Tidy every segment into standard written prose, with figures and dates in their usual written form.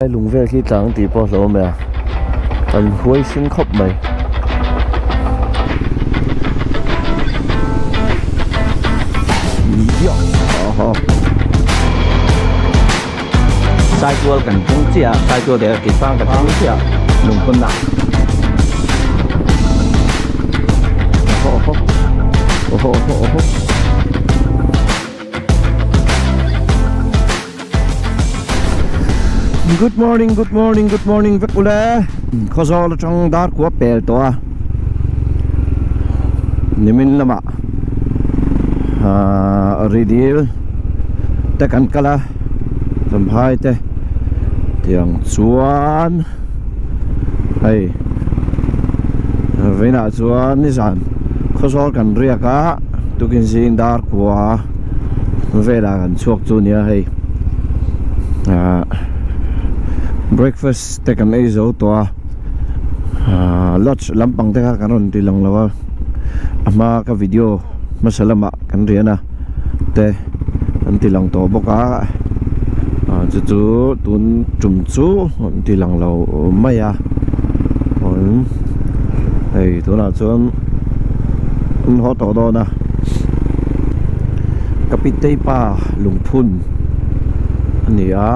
Lung vel khi tlang tih pawh hlauh awm e a, an huaising khawp mai. Saitual kan thleng chiah a, Saitual leh Keifang kan thleng chiah a, lungphun ah. Oho oho oho oho oho. Good morning good morning good morning vek ule Khawzawl atang dar kua pel tawh a nimin lamah ahh ridil te kan kal a Champhai te tiang chuan hei vawiinah chuan nizan Khawzawl kan riak a tukin zing dar kua. Velah kan chhuak chu nia hei ahh breakfast te kan ei zo tawh a ahh lodge lampang te kha kan rawn ti lang lo a a hma ka video hmasa lamah kan rian a te an ti lang tawh bawk a ah chu chu tun tum chu an ti lang lo mai a hei tunah chuan an haw tawh dawn a. Ka pitei pa lungphun a ni a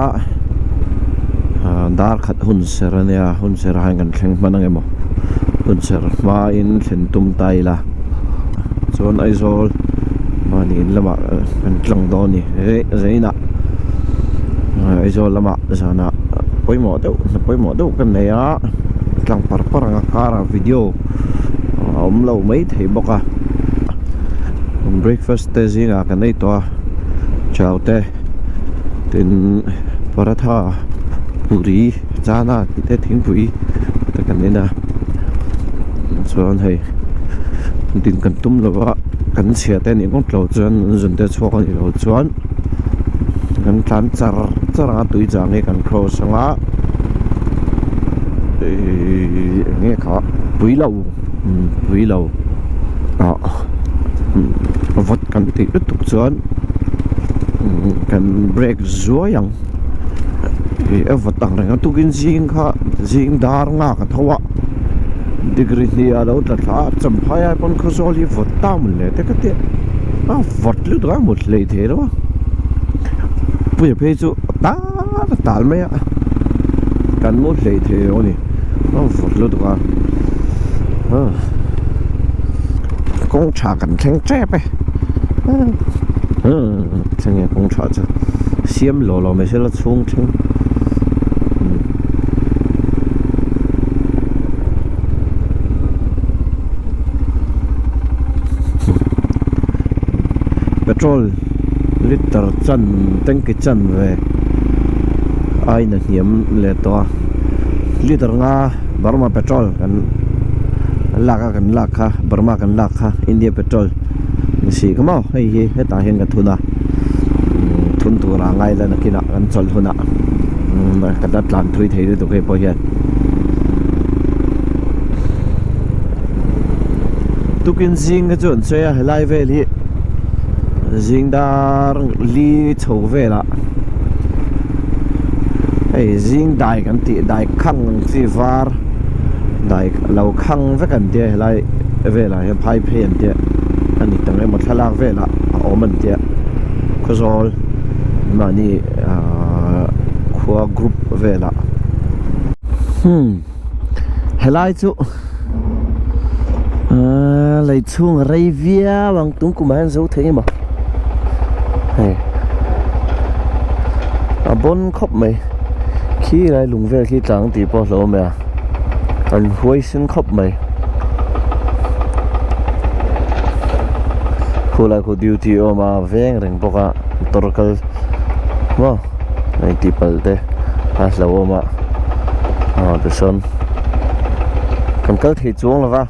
ah dar khat hun ser a nia hun ser ah hian kan thleng hman ang emaw hun ser hmain thlen tum ta ila chuan Aizawl mahni in lamah kan tlang dawn a ni zeinah Aizawl lamah zanah pawimawh deuh hna pawimawh deuh kan nei a tlang par par ang a car ah video a awm lo maithei bawk a. Breakfast te zingah kan ei tawh a chau te tin paratha puri chana tih te thingpui te kan en a chuan hei din kan tum lo a kan chhia te anih ngawt loh chuan an zun te chhuak anih loh chuan kan tlan char char ang a tui chang hi kan cross ang a ihh eng nge kha pui lo pui lo ah vawt kan tih lutuk chuan kan break zuai ang ih a vawt ang reng a tukin zing kha zing dar nghak a tho a degree hnih ah lo tla thla a champhai ai pawn khawzawl hi vawt ta mawn le te ka ti a vawt lutuk a mut hlei thei lo a puia phei chu a tal a tal mai a kan mut hlei thei lo a ni a vawt lutuk a. Kawng tha kan thleng tep e thleng e kawng tha chu siam lo lo mai sela chhung thleng petrol liter chan tanki chan ve ain a hniam leh tawh a liter nga. Burma petrol kan lak a kan lak kha Burma kan lak kha India petrol ni si kha maw hei hi hetah hian ka thun a thun turah ngai la nakinah kan chawlh hunah ka la tlan thui thei lutuk hei pawh hian tukin zing kha chu an sawi a helai vel hi zing dar li chho velah. Hei zing dai kan tih dai khang ang chi var dai lo khang vek an tia helai velah hian phai phei an tia a ni tang emaw thlalak velah a awm an tia khawzawl mahni ahh khua group velah hmm helai chu ahh lei chhung a rei viau ang tum kum ah hian zo thei emaw hei a bawn khawp mai khi lai lung vel khi tlang tih pawh a hlauh awm e a an huaisen khawp mai khulai khu duty a awm a veng reng bawk a motor kal maw a intih palh te a hlauhawm a ah tichuan kan kal thei chuang lo va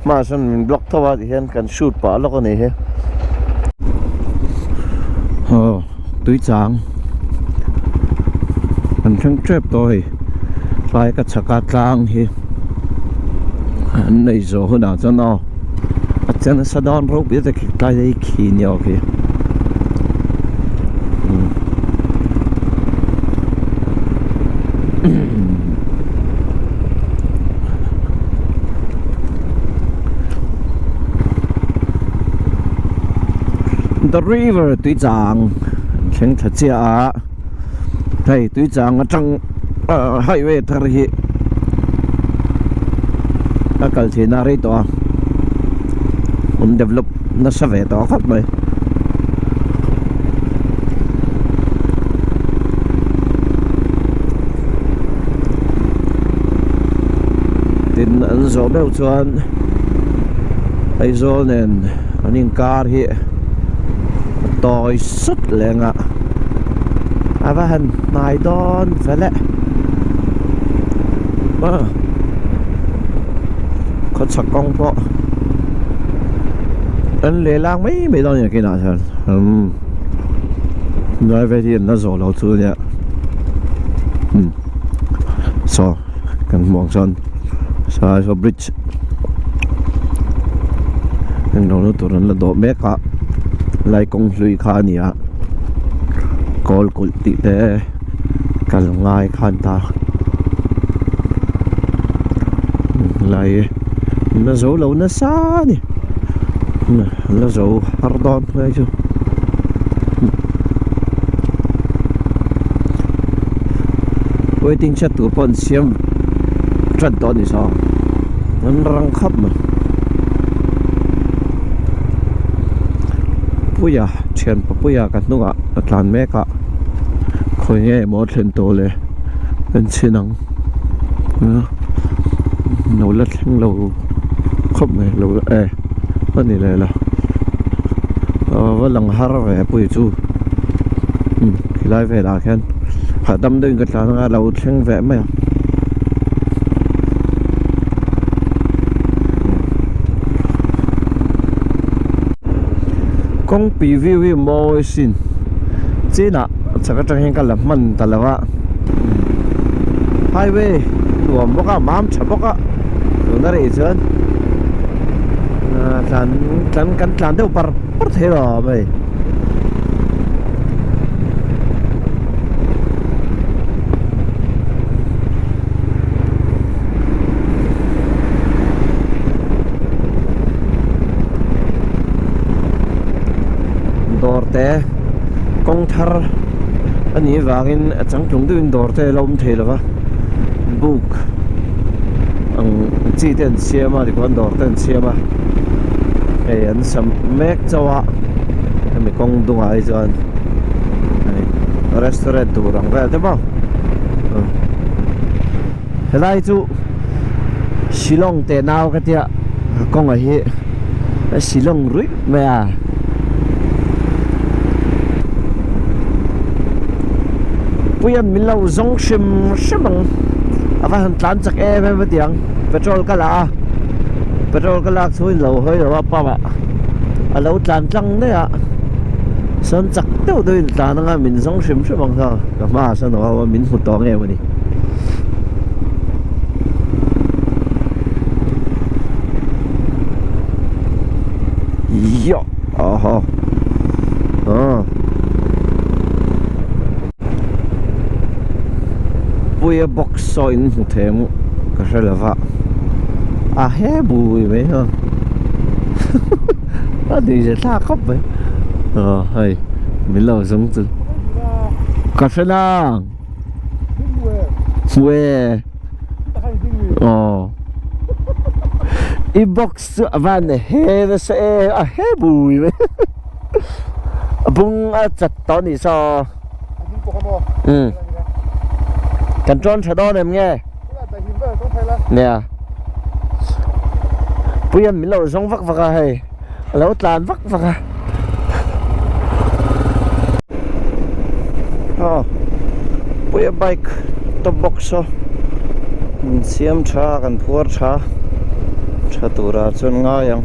hmaah sawn min block tho a tihian kan shoot pah lawk a ni hi aw tui chang an thleng tep tawh hei tlai ka chhak a tlang hi an nei zawh hunah chuan aw a che nasa dawn ropui a tlai hi khi ni awk hi. The river tui chang an thleng thla chiah a hei tui chang atang ah highway thar hi a kal theihna a rei tawh a an develop nasa ve tawh khawp mai. Tin an zawh meuh chuan Aizawl nen an inkar hi a tawi sut leng a a va han hnai dawn ve le ah khawchhak kawng pawh an leh lang mai mai dawn a ni kinah hian umm driver hi an la zawh lo chu ania umm saw kan hmuh ang chuan saw bridge englo na tur an la dawh mek a lai kawng hlui kha a ni a kawl kulh tih te kal ngai kha an ta lai la zo lo nasa a ni la zo har dawn mai chu waiting shed tur pawh an siam tan tawh a ni saw an rang khawp mai puia thian papuia ka hnungah a tlan mek a khawi nge maw a thlen tawh le en chhin ang lo la thleng lo khawp mai lo e a ni leh lo a va lang har ve pui chu umm khilai velah khian hahdam deuhin ka tlan anga lo thleng ve mai ang. Kawngpui view hi mawi sin chinah chhak atang hian ka la hman ta lo a highway nuam bawk a mam tha bawk a tuna rih chuan tlan tlan kan tlan deuh par par thei lo mai. Dawr te kawng thar a nih avangin a changtlung deuhin dawr te a la awm thei lo va buk ang chi te an siam a tichuan dawr te an siam a hei an sam mek chauh a hemi kawng dungah hi chuan hei restaurant tur ang vel te maw helai chu Shillong teh nau ka tia kawngah hi a Shillong ruih mai a. Puian min lo zawng hrim hrim ang a va han tlan chak em em a ti ang petrol ka la a petrol ka lak chhungin lo hawi lo a pump ah a lo tlan tlang daih a sawn chak deuh deuhin tlan anga min zawng hrim hrim ang kha ka hmaah sawn a awm a min hmu tawh ngei a ni. Yo aha ah Puia box saw in hmu thei ang ka hre lo va a he bui mai ha a nuihza thlak khawp mai aw hei min lo zawng chu ka hre nang. Hmu e. Aw. I box chu a van he nasa e a he bui mai. A bung a chat tawh anih saw. Umm. Kan tawn tha dawn em nge? Nia. Puian min lo zawng vak vak a hei. A lo tlan vak vak a. Aw puia bike top box saw in siam tha kan phuar tha tha turah chuan ngai ang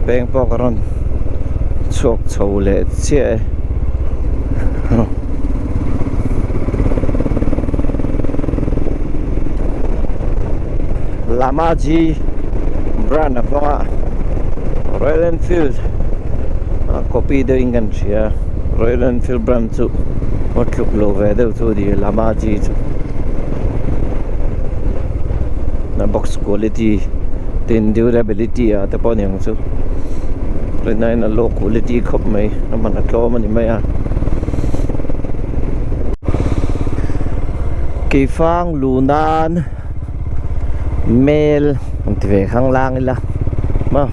peng pawh ka rawn chhuak chho leh chiah e. Lama G brand a hmang a Royal Enfield a copy deuh in kan hria Royal Enfield brand chu a tluk lo ve deuh chu a ni Lama G chu. A box quality tin durability ah te pawh a ni ang chu rinaiin a low quality khawp mai a man a tlawm a ni mai a keifang lu nan mel an ti ve khang lang ila maw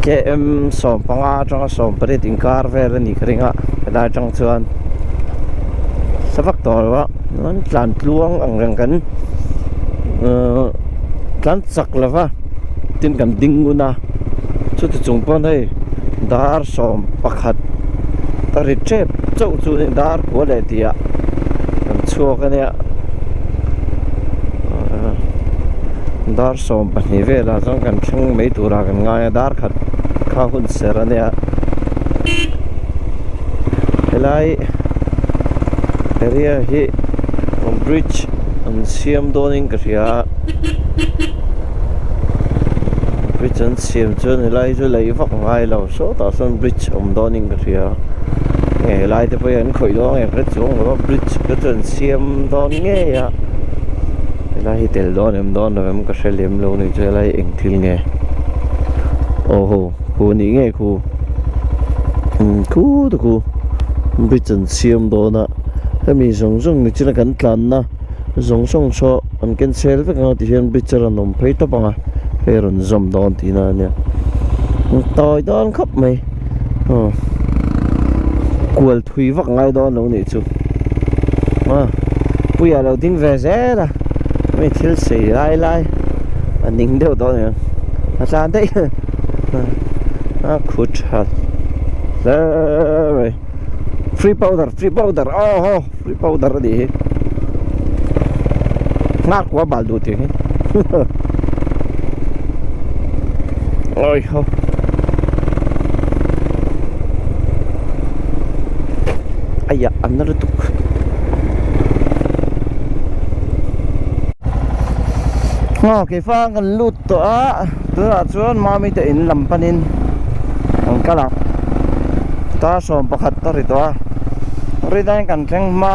km 15 atanga 18 inkar vel a nih ka ring a helai atang chuan sa vak tawh lo a an tlan tluang ang reng kan uhh tlan chak lo va tin kan ding ngun a chuti chung pawn hei dar 11 a ri tep chauh chu dar kua leh tih ah kan chhuak a nia dar 12 velah chuan kan thleng mai turah kan ngai a dar khat kha hun ser a nia helai area hi bridge an siam dawnin ka hria a bridge an siam chuan helai chu lei vak ngai lo sawtah sawn bridge awm dawnin ka hria nge helai te pawh hi an khawih dawn nge ka hre chuang lo a bridge te chu an siam dawn ngei a helai hi tel dawn em dawn lo em ka hre lem lo ni chu helai eng thil nge aw haw khu anih ngei khu umm khu te khu bridge an siam dawn a hemi zawng zawng nichina kan tlanna zawng zawng saw an cancel vek ang a tihian bridge a rawn awm phei tawp ang a hei a rawn zawm dawn tihna a nia tawi dawn khawp mai aw kual thui vak ngai dawn lo nih chu a puia lo ding ve zel a mi thil sei lai lai a ning deuh tawh a ni ang a tlan daih a khu tha hle mai free powder free powder aw haw free powder a nih hi nghak kua bal duh tih hi oi ho Aiah an na lutuk Aw keifang kan lut tawh a tunah chuan mami te in lam panin an kal ang tar 11 a ri tawh a rinaiin kan thleng hma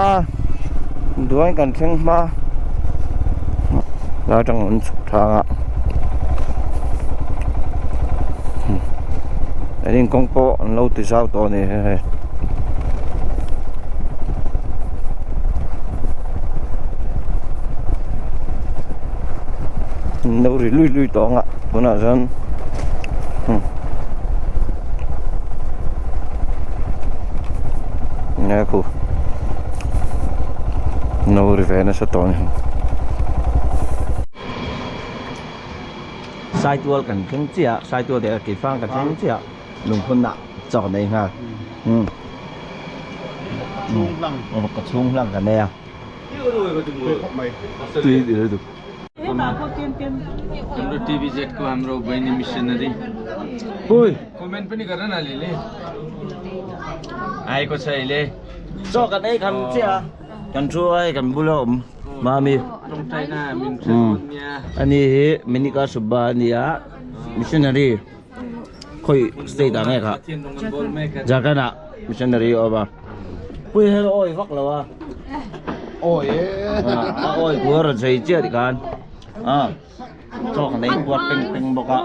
duaiin kan thleng hma lai atang an chhuk thang a an inkawng pawh an lo ti zau tawh a ni hei. An lo ri lui lui tawh ang a tunah chuan nge khu an lo ri ve nasa tawh a ni. Saitual kan thleng chiah a Saitual leh Keifang kan thleng chiah a lungphunah chaw kan ei nghal umm ka chhung hlang kan ei a tui ti lutuk. हाम्रो टिभी जेटको हाम्रो बहिनी missionary Ui comment पनि गर न अलिअलि आएको छ अहिले chaw kan ei kham chiah a kan thu a hei kan bula awm mami ani hi Minika Subba a ni a missionary khawi state ah nge kha Jharkhand ah missionary a awm a pui hian a awi vak lo a a awi tur a rawn sawi chiah tikhan a chaw kan ei kuar peng peng bawk a.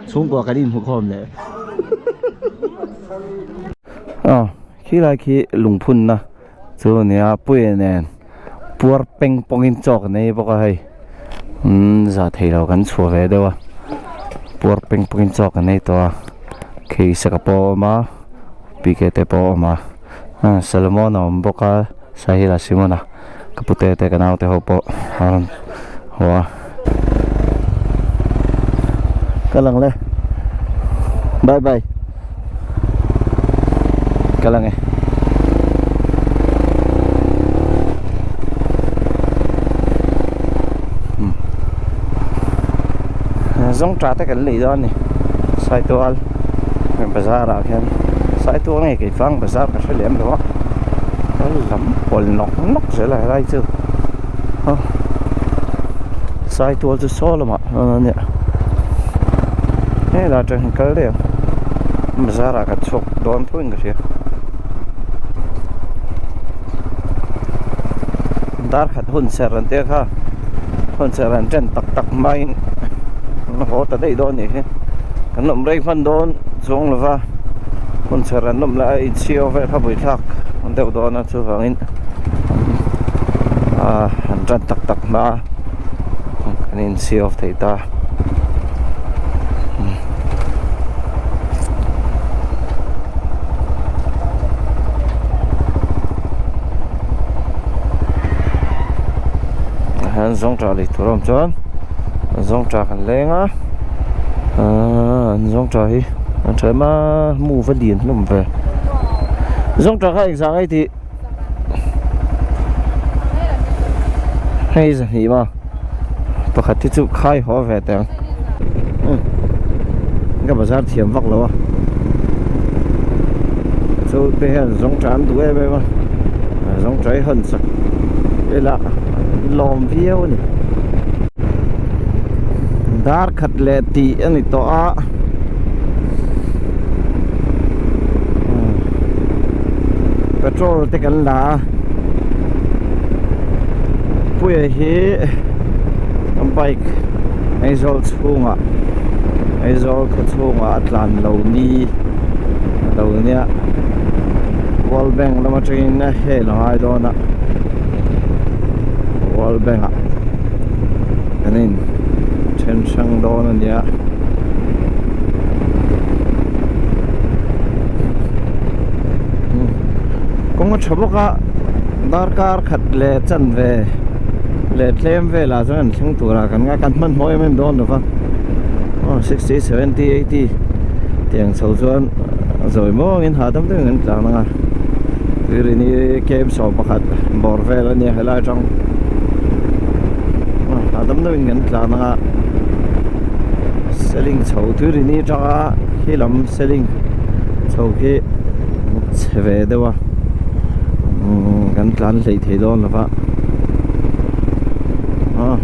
Chhungkua kan inhmu khawm leh aw khilai khi lungphunna chu a nia puia nen puar peng pawngin chaw kan ei bawk a hei umm za theilo kan chhuah ve deuh a puar peng pawngin chaw kan ei tawh a khi saka pawh a awm a pk te pawh a awm a Solomon a awm bawk a. Sahil a Simon a ka pute te ka naute ho pawh a rawn haw a. Ka lang le bye bye ka lang e. Zawng tha te kan lei dawn a ni Saitual bazar ah khian Saitual nge Keifang bazar ka hre lem lo a a lam pawlh nawk nawk zel a helai chu a Saitual chu saw lamah a nia helai atang hian kal daih ang bazar ah kan chhuak dawn tho in ka hria. Dar khat hun serh an tia kha hun serh an ṭen tak tak hmain an haw ta daih dawn nih hi. Kan awm rei hman dawn chuang lo va, hun serh an awm lai a inchhiau vel kha buaithlak deuh dawn a chuvangin ah an ṭan tak tak hma kan inchhiau thei ta. Hian zawngṭah lei tur a awm chuan zawngṭah kan leng a ahh an zawngṭah hi an ṭha em a mu va lian hlawm ve zawngṭah kha engzah nge tih hei zahnih maw pakhat hi chu khai haw ve teh ang ka bazar thiam vak lo a chu te hian zawngṭah an duh em em a zawngṭah hi hawn chak ila lawm viau a ni dar khat leh tih a ni tawh a petrol te kan la a puia hi bike Aizawl chhungah Aizawl khaw chhungah a tlan lo ni a lo nia World Bank lam atangin a hel a ngai dawn a World Bank ah kan in then hrang dawn a nia. Kawng a tha bawk a darkar khat leh chanve leh tlem velah chuan an thleng turah kan ngai kan hmanhmawh em em dawn lova aw sixty seventy eighty tiang chho chuan zawi mawngin hahdam deuhin kan tlan ang a tuirini kem 11 bawr vel a nia helai atang hahdam deuhin kan tlan ang a seling chho tuirini atanga khi lam seling chho khi chhe ve deuh a kan tlan hlei thei dawn lova ah.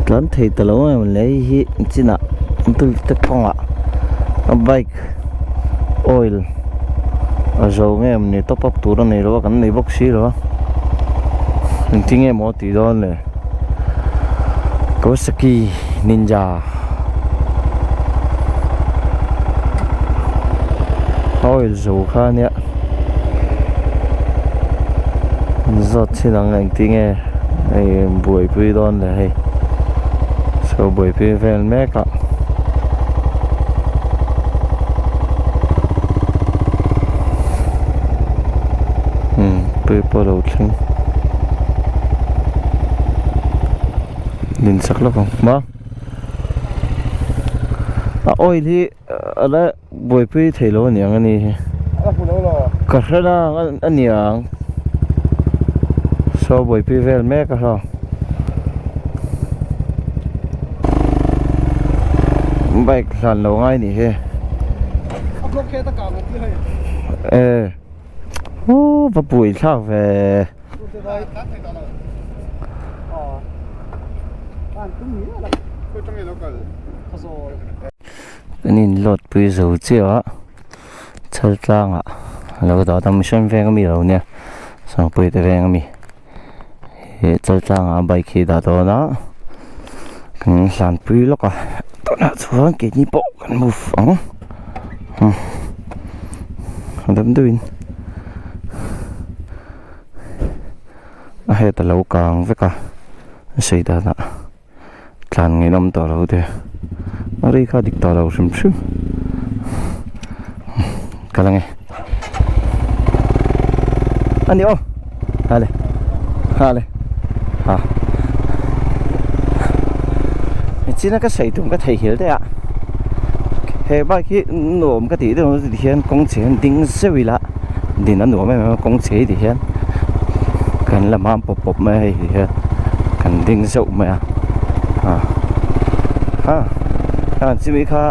Tlan thei ta lo em lei hi chinah te kawngah a bike oil a zo nge maw ni top up tur a nei lo a kan nei bawk si lo a engtin nge maw tih dawn le Kawasaki Ninja oil zo kha a nia zawt chin ang engtin nge hei buaipui dawn le hei so buaipui vel mek a. Umm pui pawh a lo thleng din chak lawk ang hma a oil hi a la buaipui thei lo aniang ani hi ka hre la aniang saw buaipui vel mek a hlo. Bike hlan lo ngai nih hi e aw va pui thlak ve kan in load pui zo chiah a chal tlang ah alo dah ta mission veng ami lo nia sangpui te veng ami. He chaltlangah bike hi dah dawn a kan hlanpui lawk a tunah chuan keini pawh kan move ang a dam deuhin a het a lo kang vek a a sei danah tlan ngeihnawm tawh lo te a ri kha dik tawh lo hrim hrim kal ange ani aw hale hale ha china ka sei tum ka thei hil te a he bike hi nuam ka tih deuh ti hian kawng chhe hian ding zeuh ila din a nuam em em a kawng chhe ti hian kan la mam pawp pawp mai a hei ti hian kan ding zeuh mai a ah ha a chumi kha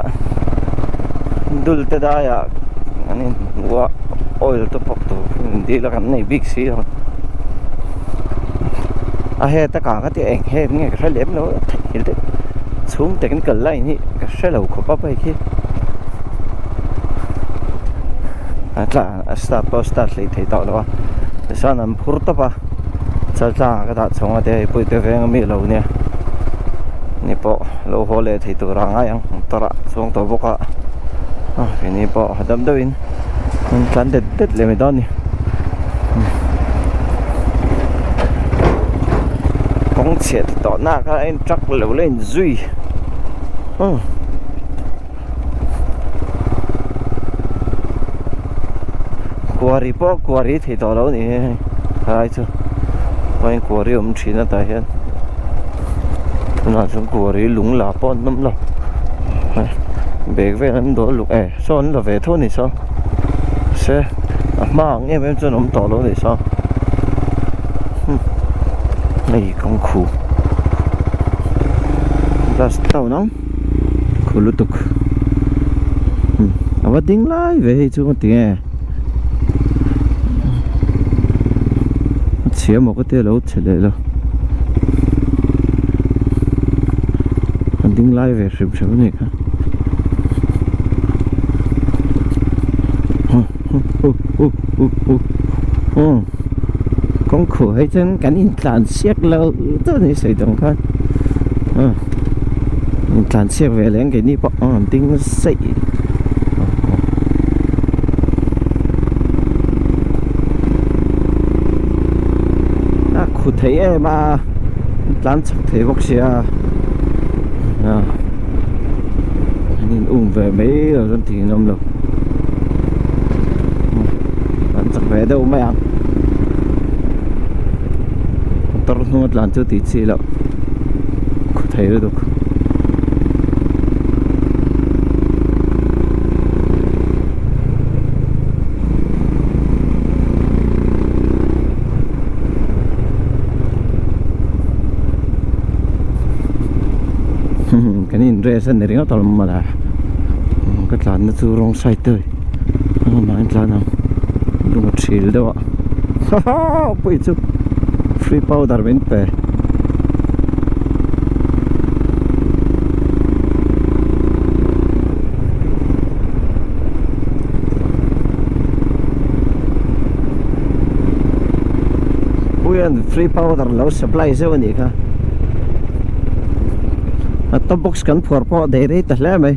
dul te daiah an inhmu a oil te pawp tur in dil a kan nei bik si lo a heta kang a tih eng het nge ka hre lem lo. theihnghilh daih chhung technical line hi ka hre lo khawp a bike hi a tla a start pawh a start hlei thei tawh lo a tichuan an phur tawp a chaltlang ah ka dah chhawng a te hei pawh te veng ami lo nia ni pawh lo haw leh thei tur a ngai ang motor ah chuang tawh bawk a keini pawh hahdam deuhin an tlan det det leh mai dawn a ni. Kawng chhiat tawh na kha a in truck lo la in zui umm quarry pawh quarry thei tawh lo a ni hei helai chu chuan quarry awm thin a tah hian tunah chuan quarry lung la pawh an awm lo bag vel an dawl luk e saw an la ve tho a ni saw se a hma ang em em chuan awm tawh lo a ni saw hei kawng khu bus town ang khu lutuk a va ding lai ve hei chu tinge a chhia maw ka tia lo chhe leh lo a ding lai ve hrim hrim a nih kha. Kawng khuh hi chuan kan intlan siak lo deuh a ni sawi dang khan intlan siak ve leh ang keini pawh an ding saih a khu thei em a tlan chak thei bawk sia. An in um ve mai lo chuan tih an awm lo an chak ve deuh mai ang motor hnung a tlan chu tih chi loh khaw thei lutuk. Kan in dress a ni ringawt alawm mawle ka tlanna chu wrong side te amah in tlan ang lung a thil deuh a haha pui chu free powder min pe. Puia'n free powder lo supply zeuh a nih kha a top box kan phuar pawh daih rei ta hle mai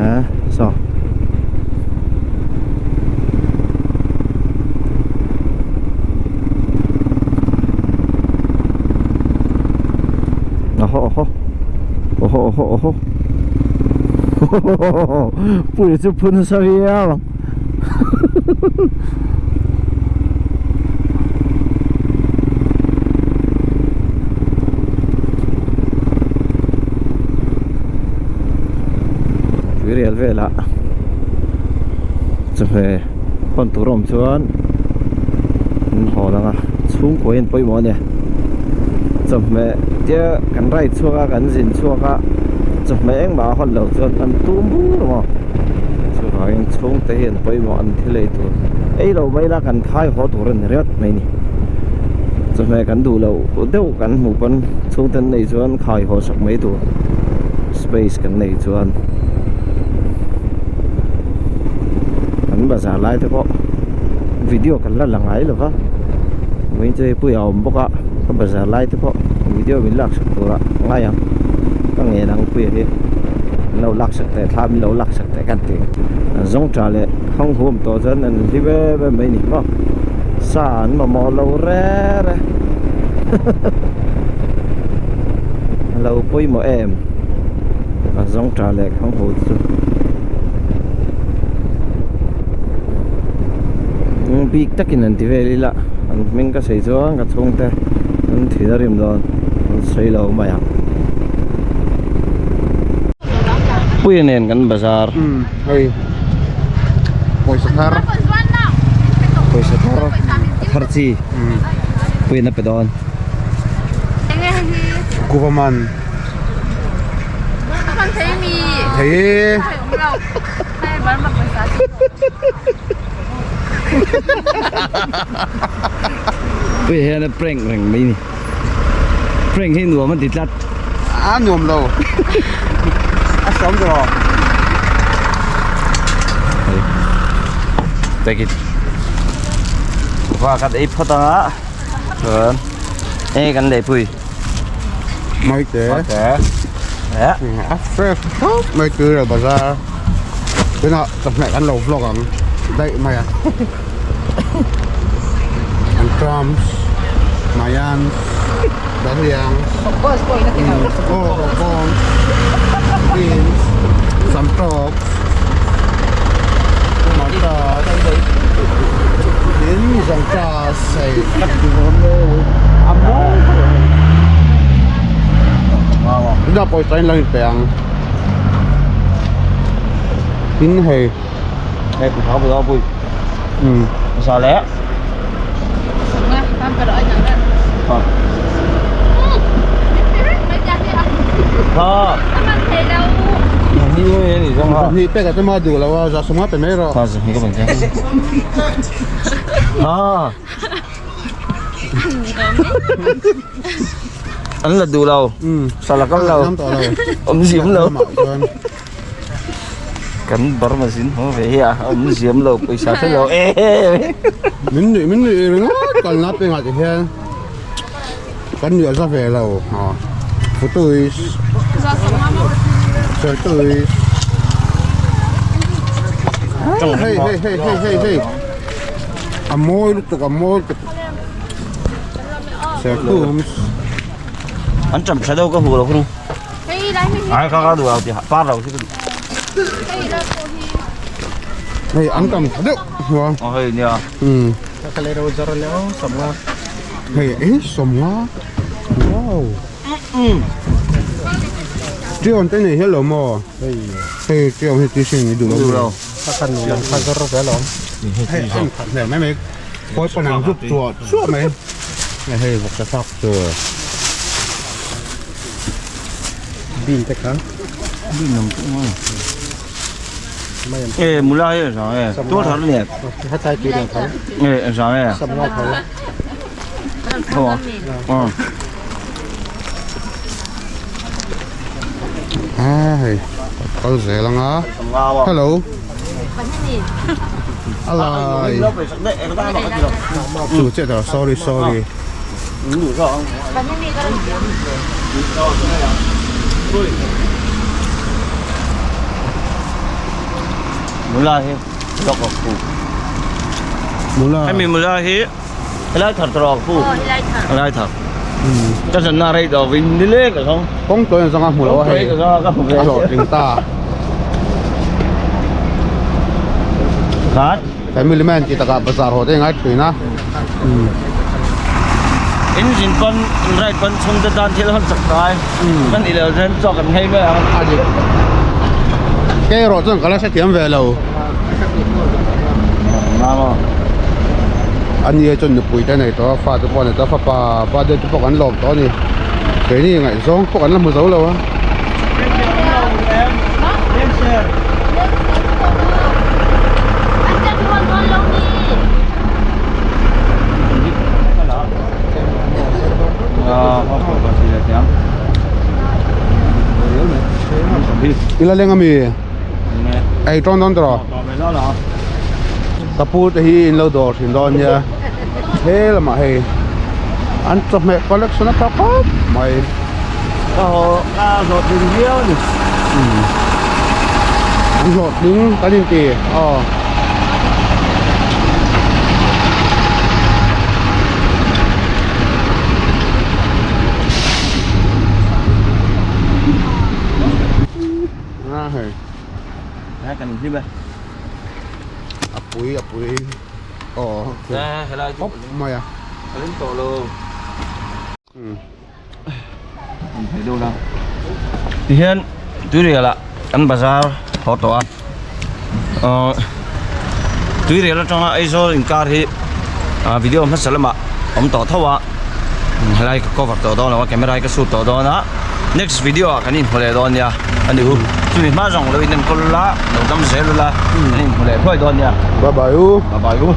a saw Oho oho oho oho oho Puia chu phu nasa viau ang Tuirial velah chawhmeh hawn tur a awm chuan an haw lang a chhungkua hian pawimawh a nia chawhmeh tia kan ride chhuak a kan zin chhuak a chawhmeh engmah a hawn loh chuan an tum bur maw chuvangin chhungte hian pawimawh an thil ei tur ei lo mai la kan khai haw tur a ni riat mai ni chawhmeh kan duh loh deuh kan hmuh pawn chhungte an neih chuan khai haw sak mai tur space kan neih chuan. Kan bazar lai te pawh video kan la la ngai lo va vawiin chu hei pui a awm bawk a ka bazar lai te pawh video min lak sak tur ah ngai ang ka ngen ang puia hi min lo lak sak teh thla min lo lak sak teh kan ti an zawng tha leh hang huam tawh chuan an hlim em em mai ni maw sa an mamawh lo reng reng a lo pawimawh em a zawng tha leh hang hu chu. Bik takin an ti vel ila an hming ka sawi chuan ka chhungte an thil a rim dawn an sawi lo mai ang. Puia nen kan bazar. Hei pawisa thar. Pawisa thar a thar chi. Puia'n a pe dawn. Kuva man. Thei e. Pui hian a prank reng mai ni. Prank hi nuam a ti tlat. A nuam lo. A sawm rawh. Take it. Va kan ei phawt anga. Chuan e kan lei pui. Mai te. Mai te. Eh. A fresh khawp mai tui lo bazar. Tunah chawhmeh kan lo vlog ang daih mai a. An trams, mayans, dahliang, oh, bawng, beans, samtawk, hmarcha, tin zawngṭah sei. Tunah pawisa in lo inpe ang. Tin hei. Hei ku thau bu pui. Ừ. Sao lẽ? Ni pek a chama duh lo a za sawmnga pe mai rawh. An la duh lo. Salak an lo. Awm ziam lo. Kan Burma zin haw ve hi a awm ziam lo pawisa hre lo e. Min nuih min nuih ringawt kalna pengah te hian kan nuih a za ve lo aw Futuis Sertuis Hei hei hei hei hei hei a mawi lutuk a mawi lutuk Sertums An ṭam ṭha deuh ka hmu lo khung. Ai ka ka duh ti par lo khi ka duh. Hei an tam tha deuh hua. Ờ hei nia. Ừ. Ka lei ro zar leo samnga. Hei eh samnga. Wow. Trion te nei hian lo maw? Hei. Hei trion hi ti sin i duh lo. Duh lo. Ka kan nu lang kha zar ve lo. Hei an khat hmel mai mai. Kawi pawn an zup chuah chuah mai. Hei vawk ta thak tur. Bean te kha. Bean nam chu ngai. Ê mula hi sao ê tua thar nè. Hát tai tui đường thấu. Ê sao ê. Sâm nga thấu. Thấu à? Ờ. À hei kal zel anga. Hello. Alai. Chu che ta sorry sorry. Mula hi lok a phu. Mula. Hemi mula hi helai thar tawh a phu. Helai thar. Ka zan na rei tawh vin ni leng ka zawng. Kawng tawi ang zawnga hmu lo a hei. A hlawhtling ta. Khat. Family man tih takah bazar haw te ngai thin a. In zin pawn in ride pawn chhungte tan thil hawn chak ngai. Kan ilo chuan chaw kan nghei mai ang. A dik. Kei erawh chuan ka la hrethiam ve lo. A nia chuan nupui te nei tawh a, fa te pawh a nei tawh a, fapa birthday te pawh kan lawm tawh a ni. Keini ngaihzawng pawh kan la hmu zo lo a. I la leng ami? Ei tawn dawn tawh ka pu te hi in lo dawr thin dawn nia he lamah hei an chawhmeh collection a tha khawp mai. Ka haw ka hlawhtling viau a ni. An hlawhtling kan inti aw. A hei. A kan hlim e. A pui a pui aw. Helai chu mai a. A lim tawh lo. Tihian tuirial ah kan bazar haw tawh a ahh tuirial atanga Aizawl inkar hi ah video hmasa lamah awm tawh tho a helai ka cover tawh dawn lo a camera hi ka shoot tawh dawn a. Next video ah kan inhmu leh dawn nia a ni u. Chumi hma zawng lo in enkawl ula, lo dam zel ula, kan inhmu leh thuai dawn nia. Bye bye u. Bye bye u.